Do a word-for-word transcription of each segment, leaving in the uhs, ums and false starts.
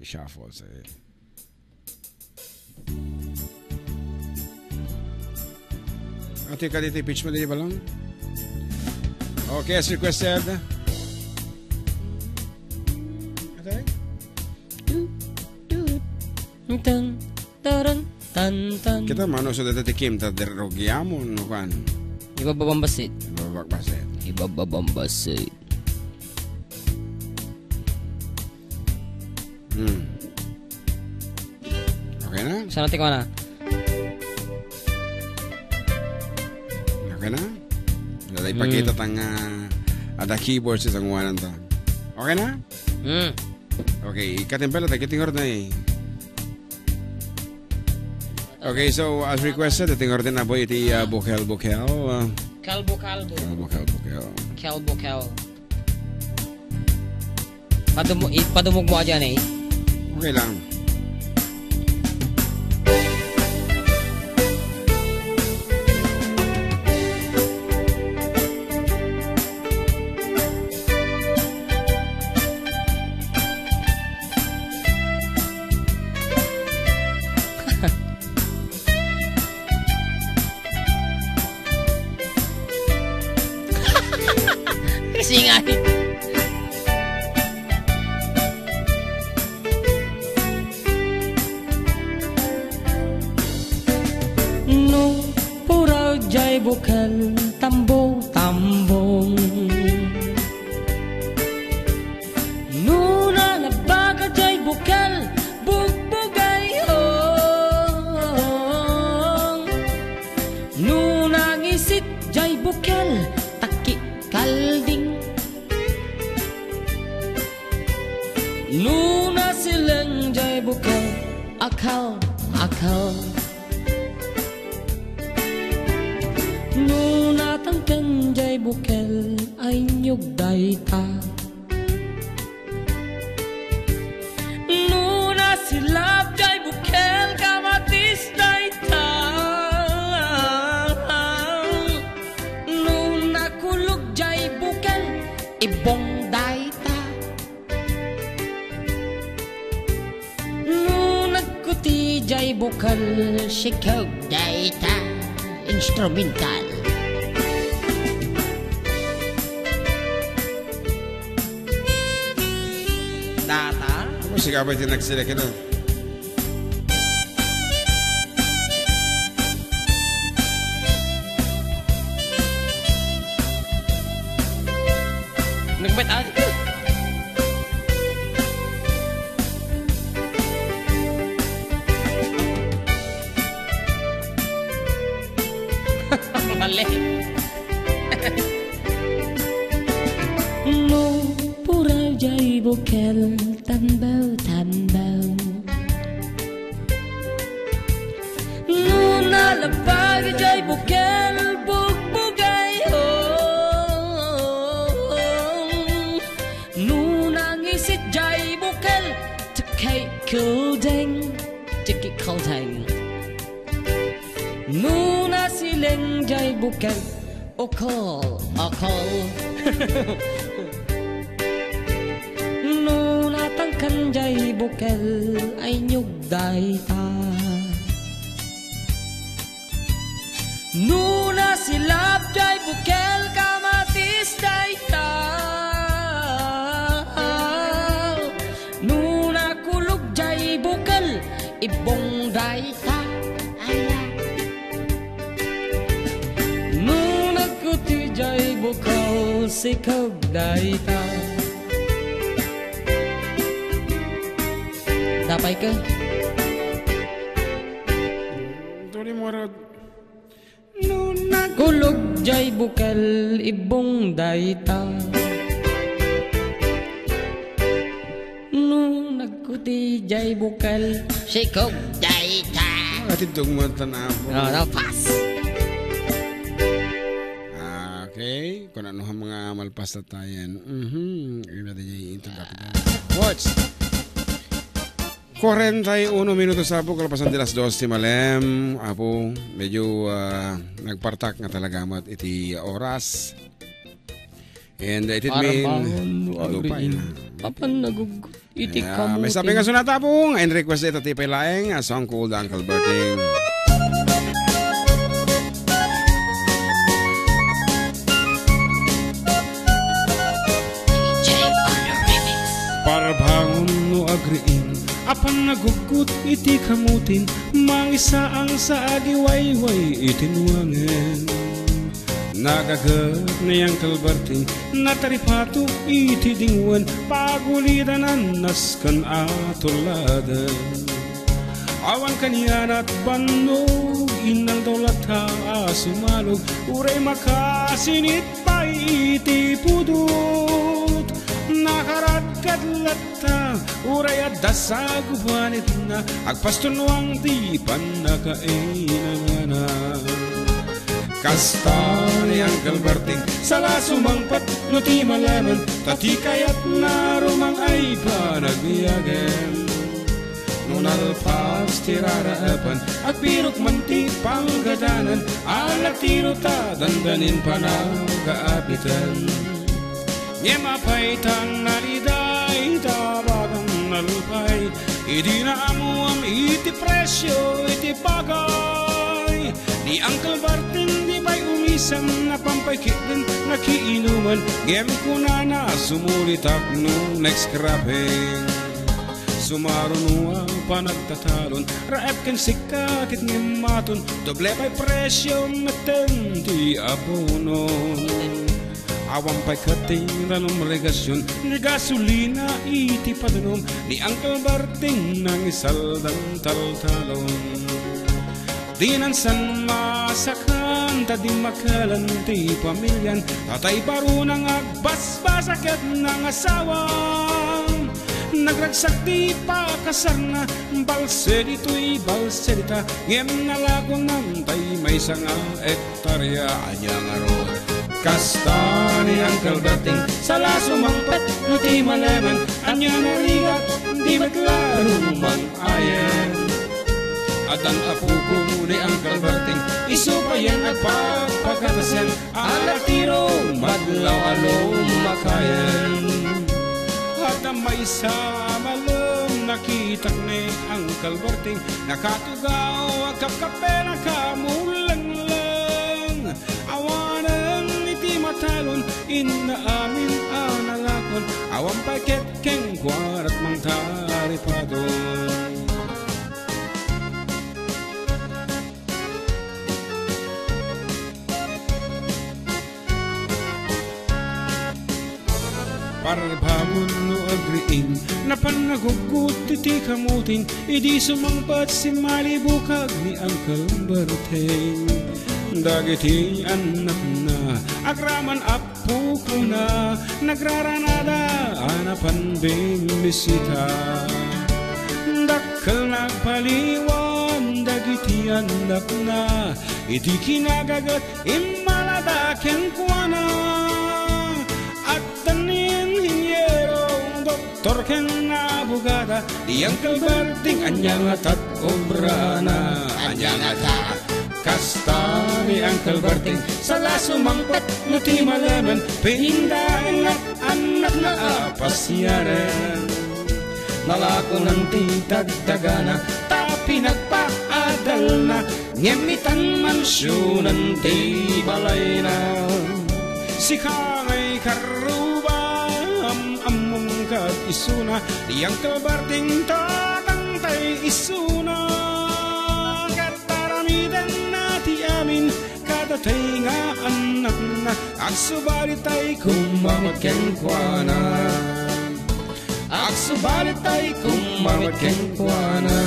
Shuffle, say. Ati ka dito, pitch mo dito, balong? Okay, as requested. Okay. Tan, taran, tan, tan. Kita mano sa dati ti Kim, ta derogiamon, no kan? Ibababambasit. Ibababambasit. Ibababambasit. Hmm. Okay na? Saan natin ko na? Okay na? Wala ipakita Hmm. tang, ah, ada keyboard sa sanguanan ta. Okay na? Hmm. Okay, ikatimpala, tagiti nga oras na eh. Okay, so as requested, iti nga oras na po iti, ah, bukel-bukel, ah. Kalbo-kalbo. Kalbo-kalbo. Kalbo-kalbo. Padumo-, ipadumog mo dyan eh. Okay lang. Kasi nga eh. No, puraw jay bukel tambo-tambong. No, nalabag jay bukel bugbugayong. No, nangisit jay bukel taki kalding. No nasileng jay bukel, akaw, akaw. No natangken jay bukel, ay inyog dayta. No nasilap jay bukel, kamatis dayta. No nakulog jay bukel, ibong dayta. No nagkuti jay bukel, sikog dayta. Instrumental. Data? Ano, sigaw ba iti nagsilak ito? Nagbat-, ah. Mali. No, puraw jay bukel, tambaw, tambaw. No, nalabag jay bukel, bugbugayong. No, nangisit jay bukel, tikay kudeng, tiki kudeng. No, nasileng jay bukel, okol, okol. No, natangken jay bukel, ay inyog dayta. No nasilap jay bukel, kamatis dayta. No nakulog jay bukel, ibong dayta. Aya. No nagkuti jay bukel, sikog dayta. Dapay ka? Tuloy mo, Rod. No nagkulog jay bukel, ibong dayta. No nagkuti jay bukel, sikog dayta. Ati dugmo tan apo. No, no, pass. Ah, okay. Kung ano ang mga malpas na tayan. Mhm. Yun natin yung intro dapat. Watch. Kwarenta y uno minutos, Apo, kalapasan ti alas dos ti malem. Apo, medyo, ah, nagpartak nga talaga met iti oras. And, uh, it mean, agriin. Papan nagugut. Iti Yeah, kamuti. May sabi nga sunata po, nga in request ita ti pay laeng, a song called Uncle Berting. Parbangon no agriing, apan nagugkot iti kamutin, mangisaang sa agiwayway iti nuangen. Nagaget ni Uncle Berting, nataripato iti dingwen, pagulidan a nasken a tulladen. Awan kanianat bannog, innaldaw latta a sumalog, uray makasinit pay iti pudot. Nakaradkad latta, uray adda sagubanitna, agpastunuang ti pannakainanana. Kasta ni Uncle Berting, sala sumangpet no ti malemen, ta ti kayatna rumang ay panagbiagen. No nalpas ti raraepan, agbirok man ti panggadanan, ala tiro ta dandanin panagaapiten. Ngem apay ta nalidayda bagan nalpay, idi naammuam iti presio iti bagay. Ni Uncle Berting di pay umisem, napan pay ketdin nakiinuman, ngem kunana, sumulitak no next cropping. Sumaruno a panagtatalon, raep ken sika ket ngem maton, doble pay presio metten ti abono. Awan pay ket ti danum regasion, ni gasolina iti padunum, ni Uncle Berting nangisaldan taltalon. Dinan san masakan ta dimmakelen ti pamilian, tatay baruna nga agbasbasa ket nangasawa. Nagragsak ti pakasarna, balse ditoy, balse dita, ngem nalakonan tay maysa nga hektarya. Ania ngarud? Kasta ni Uncle Berting, sala sumangpet no ti malemen, ania narigat, di met la rumang ayen. Addan apoko ni Uncle Berting, isu payen agpagpagatasen, ala tiro madlaw a lumakayen. Adda maysa a malem, nakitak ni Uncle Berting, nakatugaw a kakkape, nakamulengleng. Awanen iti matalon, inna amin a nalakon, awan pay ket kenkuana mangtaripaton. Parbangon no agriing, napan nagugkot iti kamutin, idi sumangpet simmalibukag ni Uncle Berting. Dagiti annakna, agraman a pukona, nagraranada a napan bimmisita. Dakkel nagpaliwan dagiti annakna, idi kinagaget, immalada kenkuana. Adda ni inhiniero, doktor ken abogada, ni Uncle Berting, ania ngata ti obrana? Ania ngata? Kasta ni Uncle Berting, sala sumangpet no ti malemen, pindaenna annakna a pasiaren. Nalakonan ti dagdagana, ta pinagpaadalna, ngem itan mansionen ti balayna. Sika ngay karruba, am-ammom kad isuna, ti Uncle Berting tatangtay isuna. Ket aramidenna ti amin, kadatay nga annakna, agsubalitay koma met kenkuana. Agsubalitay koma met kenkuana.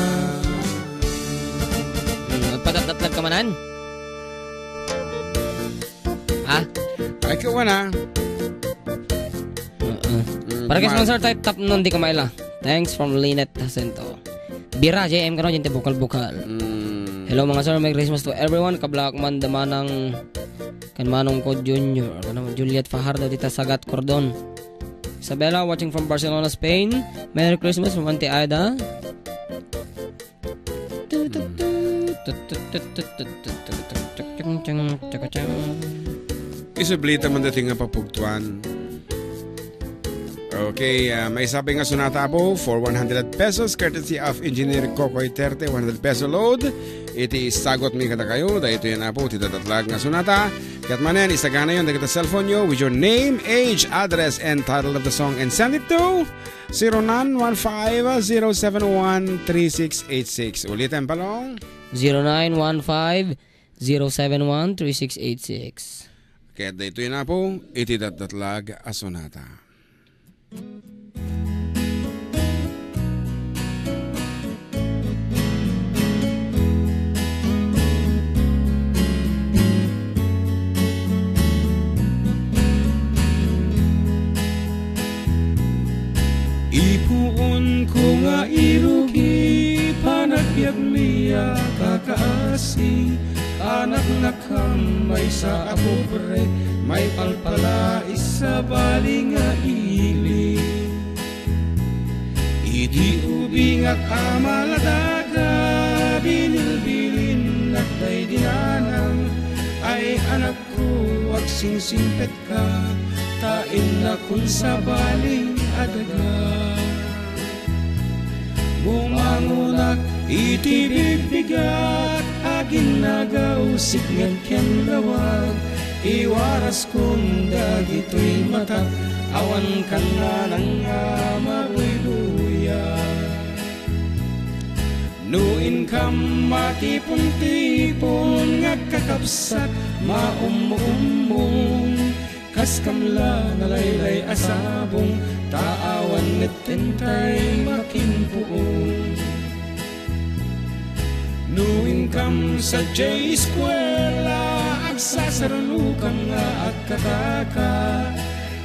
Hmm, nagpadatdatlag ka manen? Ha? Ay, kuana. Uh-uh. Mm, Para kay kuwan. Sponsor type, tapnon di ka maila. Thanks from Lynette Jacinto. Bira, J M Caro, gente bukal-bukal. Mm. Hello, mga sir. Merry Christmas to everyone. Kablak man da Manang, kan Manong ko Junior. Kan Juliet Fajardo, Tita Sagat Cordon. Isabella, watching from Barcelona, Spain. Merry Christmas from Auntie Aida. Isublita man dati nga papugtuan. Okay, ah, maysa pay nga sonata, Apo, for one hundred pesos, courtesy of Engineer Kokoy Terte, one hundred peso load. Iti sagut mi kadakayo, daytoy, Apo, ti dadatlag nga sonata. Ket manen, isaganayon dagiti cellphone yo with your name, age, address, and title of the song, and send it to zero nine one five, zero seven one, three six eight six. Ulitin, Palong. Zero nine one five, zero seven one, three six eight six. Ket daytoy, Apo, iti datdatlag a sonata. Ipuonko nga irugi, panagbiagmi a kakaasi, anaknak Kam maysa a pobre, maipalpala, sabali nga ili. Idi ubingak a maladaga, binilbilinnak daydi nanang, "Ay, anakko, agsingsingpetka, ta innakon sabali a daga." Bumangonak iti bigbigak, aginnagaw, sipnget ken lawag. Iwaraskon dagitoy matak, awan kannanang a mabuybuya. No inkam matipon-tipon nga agkakabsat, maummo-ummong, kas kam la nalaylay a sabong, ta awan met intay makinpuong. No inkam sadiay eskuela, agsasarnokam nga agkakaka,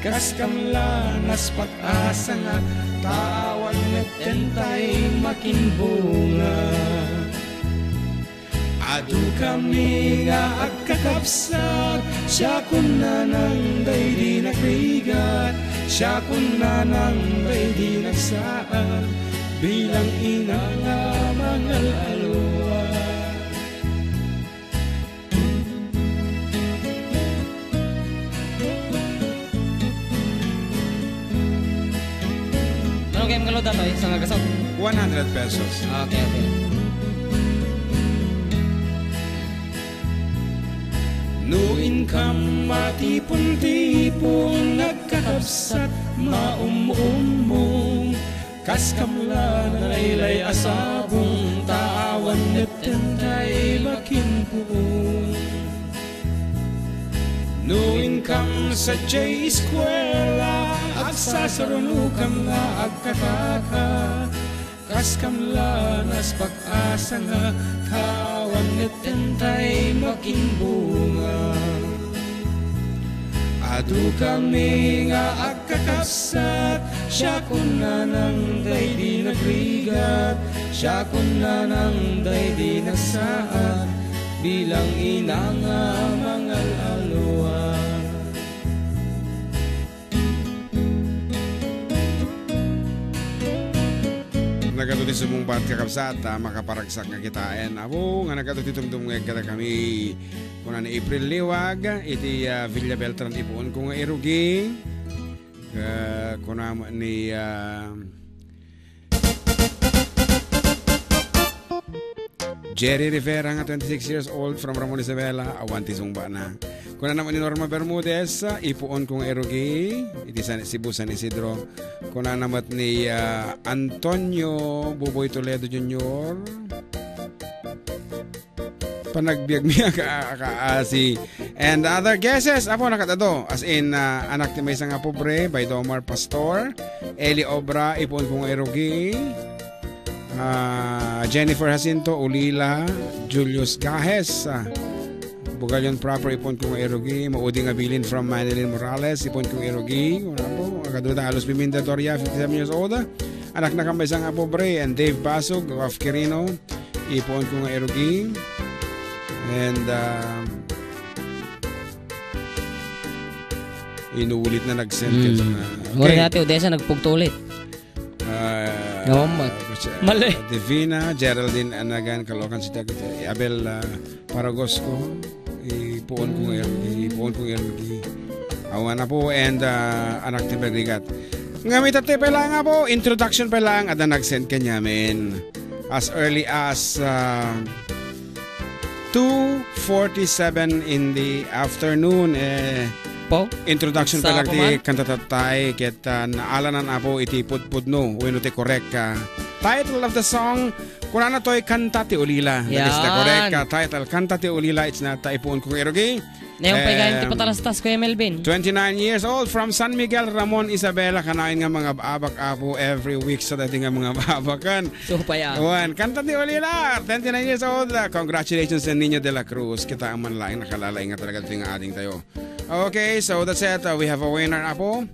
kas kam la naspak a sanga, ta awan met intay makinbunga. Adu kami nga agkakabsat, siakon nanang daydi nagrigat, siakon nanang daydi nagsaad, bilang ina nga mangal-alwa. Ano kayong kalod datoy? Sa ngagasot? One hundred pesos. Okay, okay. No inkam matipon-tipon, nagkakabsat, maummo-ummo, kas kam la nalaylay a sabong, ta awan met intay makinpuong. No inkam sadiay eskuela, agsasarnokam nga agkakaka, kas kam la naspak a sanga, ta awan met intay makinbunga. Adu kami nga agkakabsat, siakon nanang daydi nagrigat, siakon nanang daydi nagsaad, bilang ina nga mangal-alwa. Nagadu ti sumungbat, kakabsat, a makaparagsak nga kitaen. Apo, nga nagadu ti dumdumngeg kadakami. Kuna ni April Liwag, iti, ah, Villa Beltran, ipuonko nga irugi. Ka-, kuna ni, ah, Jerry Rivera nga twenty-six years old from Ramon Isabela, awan ti sungbana. Kuna naman ni Norma Bermudez, ipuonko nga irugi, iti San, Cebu, San Isidro. Kuna naman ni, ah, Antonio Buboy Toledo Junior. Panagbiag mi a ka-, kaasi. And other guesses, apo, nakatado. As in, ah, Anak ti Maysa nga Pobre by Domar Pastor. Eli Obra, ipuonko nga irugi. Ah, Jennifer Jacinto, Ulila, Julius Gajes, ah, Bugallon Proper, ipuonko nga irugi. Maudi nga Bilin from Manilyn Morales, ipuonko nga irugi. Wala po, agaduda, Alos Biminda Doria, fifty-seven years old. Anaknaka Maysa nga Pobre, and Dave Basog of Quirino, ipuonko nga irugi. And, ah, inuulit na nag-send ka. Mm. Dyan, ah. Wala. Okay. Nga ti Odessa, nagpugto ulit. Ah, no, ma-, Ros-, mali. Divina, Geraldine Anagan, Caloocan City, Abel, ah, Paragosco, ipuonko nga irugi, ipuonko nga irugi. Awan, apo, and, ah, Anak ti Nagrigat. Ngem ita ti pay laeng, Apo, introduction pay laeng, adda nag-send kaniamin. As early as, ah, two forty-seven in the afternoon, eh, Po? Introduction pay laeng ti kanta tattay, ket, ah, naalanan, Apo, iti pudpudno, wenno ti korek, ah, title of the song, kunana toy Kanta ti Ulila. That is the correct, ah, title, Kanta ti Ulila. It's not Taipuon Kong Irugi. Nayon pay gayam ti patalastas, Kuya Melvin. Twenty-nine years old from San Miguel, Ramon, Isabela. Kanayon nga mangab-abak, Apo, every week sa dati nga mangab-abakan. So, paya. Wen, Kanta ti Ulila, twenty-nine years old. Ah, congratulations sa Nino de la Cruz. Kita ang manlaing nakalalaing nga talaga ti nga ading tayo. Okay, so that's it. Uh, we have a winner, Apo.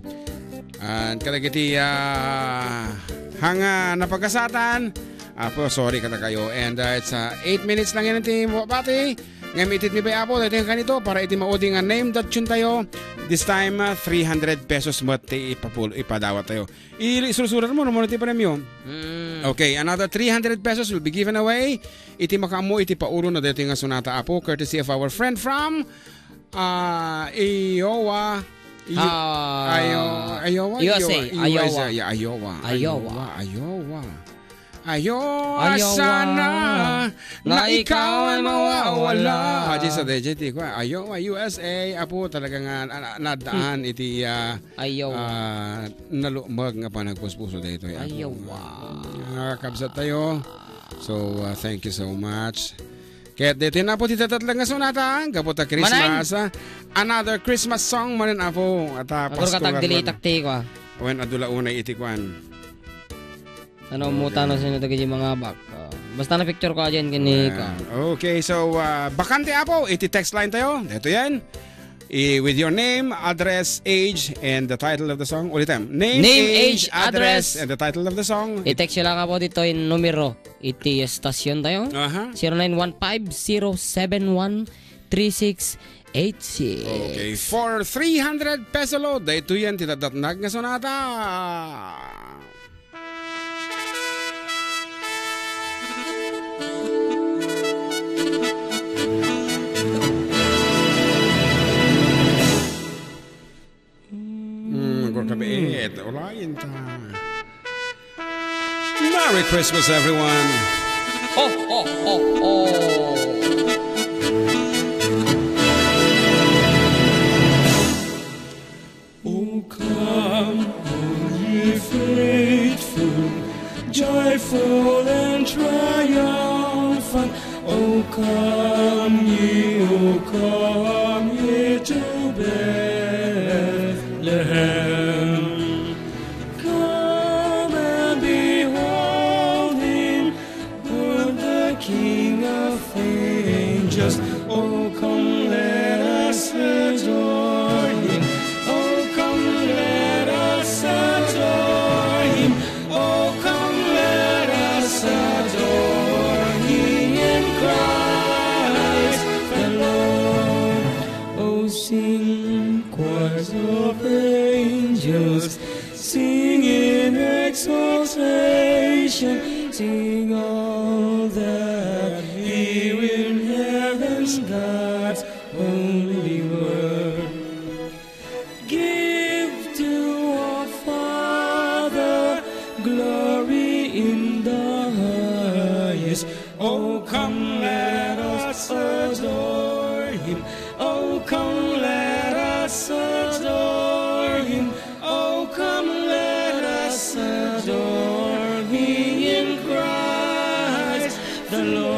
And kadagiti, ah, hanga napagasatan. Apo, sorry kada kayo. And, uh, it's, uh, eight minutes lang yan ti mabati. Ngem itid mi pay, Apo, daytoy nga kanito para iti maudi nga name that tune tayo. This time, uh, three hundred pesos met ti ipapul-, ipadawat tayo. I-, isursurat mo, no, muna ti premium. Mm. Okay, another three hundred pesos will be given away. Iti makaammo iti paulo na daytoy nga sonata, Apo, courtesy of our friend from Ah, Iowa. Io-, Ah, Iowa, Iowa, U S A, Iowa, Iowa. U S A, yeah, Iowa, Iowa. Iowa, Iowa. Iowa, Iowa. Sana na ikaw ay mawawala. Ah, di sa D J T ko, ah. Iowa, U S A, Apo, talaga nga, ah, nadaan iti, ah, Iowa. Ah, nalumag nga panagpuspuso daytoy, Apo. Iowa. Nakakabsat tayo. So, ah, thank you so much. Ket daytoy na po ti tatatlag nga sonata, gapu ta Christmas, ah, another Christmas song manen, Apo. At, ah, Agor Pasko ka tagdili ngarud. Takti ko, ah. Wen, adu la unay iti kuan. Ano, okay. Mutano sino dagiti mangabak. Ah, basta na picture ko dyan, kini ka. Ah, okay, so, ah, bakante, Apo, iti text line tayo. Daytoy yan. I-, with your name, address, age, and the title of the song. Ulitem. Name, Name, age, age, address, address, and the title of the song. I-text nyo lang, Apo, ditoy numero. Iti estasyon tayo. Aha. Zero nine one five, zero seven one, three six eight six. Okay, for three hundred peso load, daytoy yan ti tatatnag nga sonata. Mm, agor ka biit. Ulayin ta. Merry Christmas, everyone. Ho, ho, ho, ho. O come, all ye faithful, joyful and triumphant, O come ye, O come ye to Bethlehem. Come and behold him, born the King of angels. Oh, come, let us adore him. Oh, come, let us adore him. Oh, come, let us adore him in Christ the Lord. Oh, sing, choirs of angels, sing in exaltation, sing all that hear in heaven God's holy word. Give to our Father glory in the highest. Oh, come, let us adore him. Oh, come, let us adore him. Oh, come, let us adore him in Christ the Lord.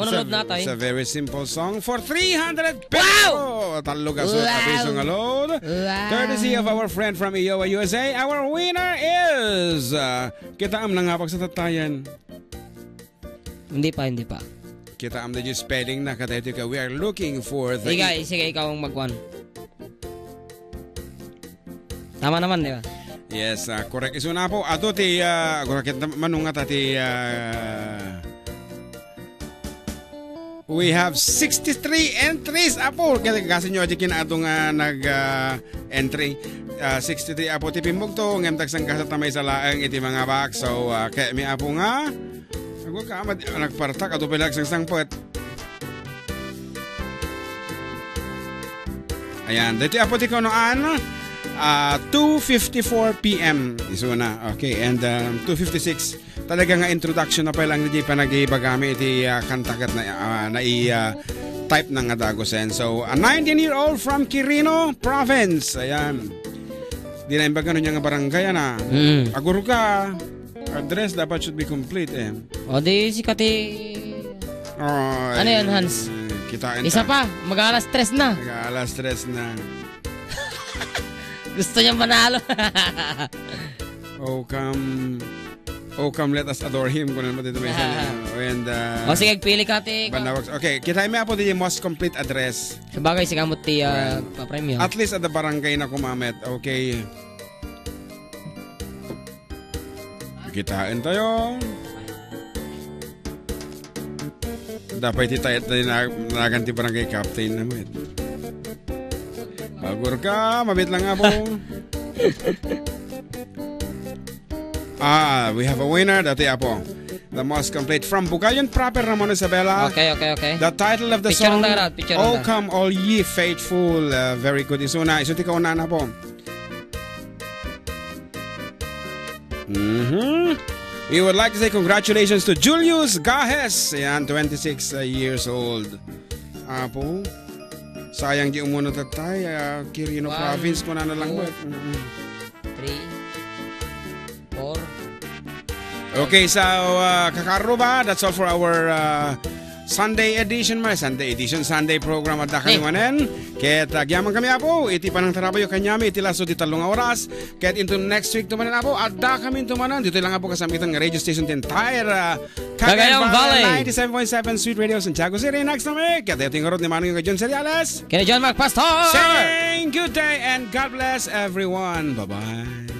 Manunod na tayo. It's a very simple song for three hundred pesos. Wow! Tallo ka so-, Wow! Peso nga load. Wow! Courtesy of our friend from Iowa, U S A. Our winner is, uh, kita am nangabag sa tatayan. Hindi pa, hindi pa. Kita am na yung spelling na katayto ka. We are looking for the Sige, sige, ikaw ang magwan. Tama naman, di ba? Yes, ah, correct. Isu na po. Ato ti, ah, correct na manungat ti, ah, we have sixty-three entries, apo. Kaya kasi nyo, di kinato nga nag, ah, entry. Ah, sixty-three, apo, ti pimmugto. Ngem tagsangkasa ta may salaang iti mga box. So, ah, kaya mi, apo, nga. Ako ka, mad-, nagpartak. Ato pala, sangsangpet. Ayan, dito apo ti kunoan, ah, two fifty-four p m. Isuna. Okay, and, um, two fifty-six. Talaga nga introduction na pa lang di panagibagami iti, ah, kanta ket na, ah, nai, ah, type na nga dagusen. So, a nineteen-year-old from Quirino Province. Ayan. Di na imbaga no niya nga barangay, ana. Mm. Agurga. Address dapat should be complete, eh. O, di sika ti Ay, Ano yan, Hans? Kitain Isa ta. pa, mag-alas tres na. Mag-alas tres na. Gusto niya manalo. Oh, come, oh, come, let us adore him. Kung ano mo dito may Ah. And, uh, O, sige, pili ka, ti, Banawag. Okay, kita mi apo di most complete address. Sabagay, sige mo ti, ah, Well, papremyo. At least at the barangay na kumamet. Okay. Kitain tayo. Dapat ti tayo, tayo na, nagan ti barangay captain naman. Bagur ka, mabit lang apo. Ah, we have a winner, dati apo. The most complete from Bugallon proper, Ramon Isabela. Okay, okay, okay. The title of the Picture song, na, Rod. Picture Oh na. Come All Ye Faithful. Uh, very good. Isuna, isu ti kauna na po. Mhm. We would like to say congratulations to Julius Gahes. Ayan, twenty-six, uh, years old. Apo, sayang di umuna tatay, ah, Quirino One, Province, kuna na lang two, ba? Mm-mm. Three, four. Okay, so, uh, kakaruba, that's all for our, uh, Sunday edition, my Sunday edition, Sunday program at Hey. Dakaliwanen. Ket agyaman kami, Apo, iti panangtarabayo kanyami, iti laso di tallo nga oras. Ket into next week tumanen, Apo, adda kami tumanen. Dito lang, Apo, kasamitan nga radio station ti entire, uh, Cagayan Cagayan Valley, Valley. Ninety-seven point seven Sweet Radio, Santiago City. Next na week, ket iti ngarud ni Manong John Seriales. Kini John Mark Pastor. Saying good day and God bless everyone. Bye-bye.